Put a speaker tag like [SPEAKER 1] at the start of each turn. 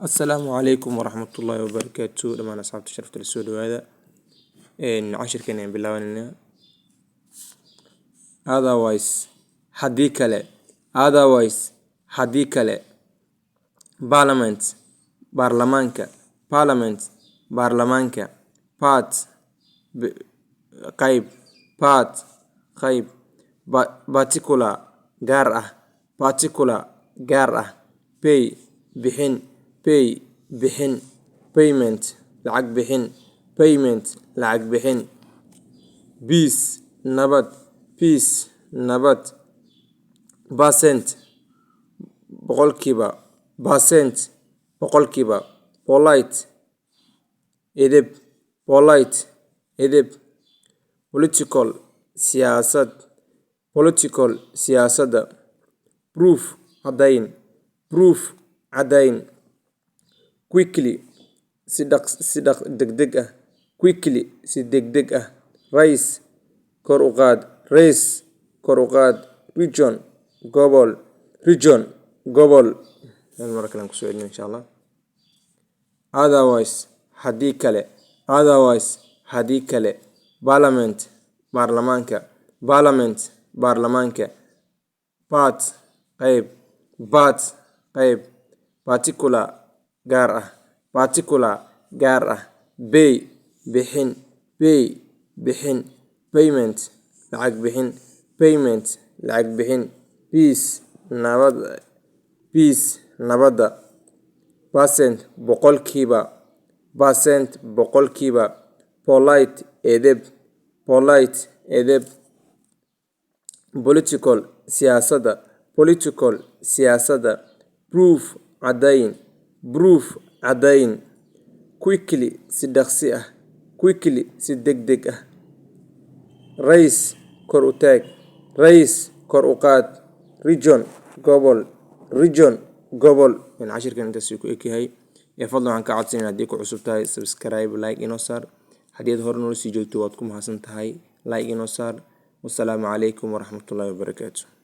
[SPEAKER 1] Asalaamu calaykum waraxmatullaahi wabarakaatu. Dhammaan asxaabta sharafta la, soo dhawaada. Cashirkan ayaan bilaabanayna. Otherwise, haddii kale. Otherwise, haddii kale. Parliament, baarlamaanka. Parliament, baarlamaanka. Part, qayb. Part, qayb. Particular, gaar ah. Particular, gaar ah. Pay, bixin. Pay, bixin. Payment, lacag bixin. Payment, lacag bixin. Peace, nabad. Peace, nabad. Percent, boqolkiiba. Percent, boqolkiiba. Polite, edeb. Polite, edeb. Political, siyaasad. Political, siyaasadda. Proof, caddayn. Proof, caddayn. Quickly, si dhaq degdeg ah. Quickly, si degdeg ah. Raise, kor u qaad. Raise, kor u qaad. Region, gobol. Region, gobol. Mar kale aan kusoo celino, insha Allah. Otherwise, haddii kale. Otherwise, haddii kale. Parliament, baarlamaanka. Parliament, baarlamaanka. Part, qayb. Part, qayb. Particular, gaar ah. Particular, gaar ah. Pay, bixin. Pay, bixin. Payment, lacag bixin. Payment, lacag bixin. Peace, nabad. Peace, nabadda. Percent, boqolkiiba. Percent, boqolkiiba. Polite, edeb. Polite, edeb. Political, siyaasadda. Political, siyaasadda. Proof, caddayn. Proof, caddayn. Quickly, si dhaqsi ah. Quickly, si degdeg ah. Raise, kor u taag. Raise, kor u qaad. Region, gobol. Region, gobol. Cashirkan intaas ku egyahay. Ee fadlan waxaan ka codsanaya, haddii ku cusub tahay, subscribe, like inoo saar. Haddii aad hore noola sii joogto, waad ku mahadsan tahay. Like inoo saar. Wasalaamu calaykum waraxmatullaahi wabarakaatu.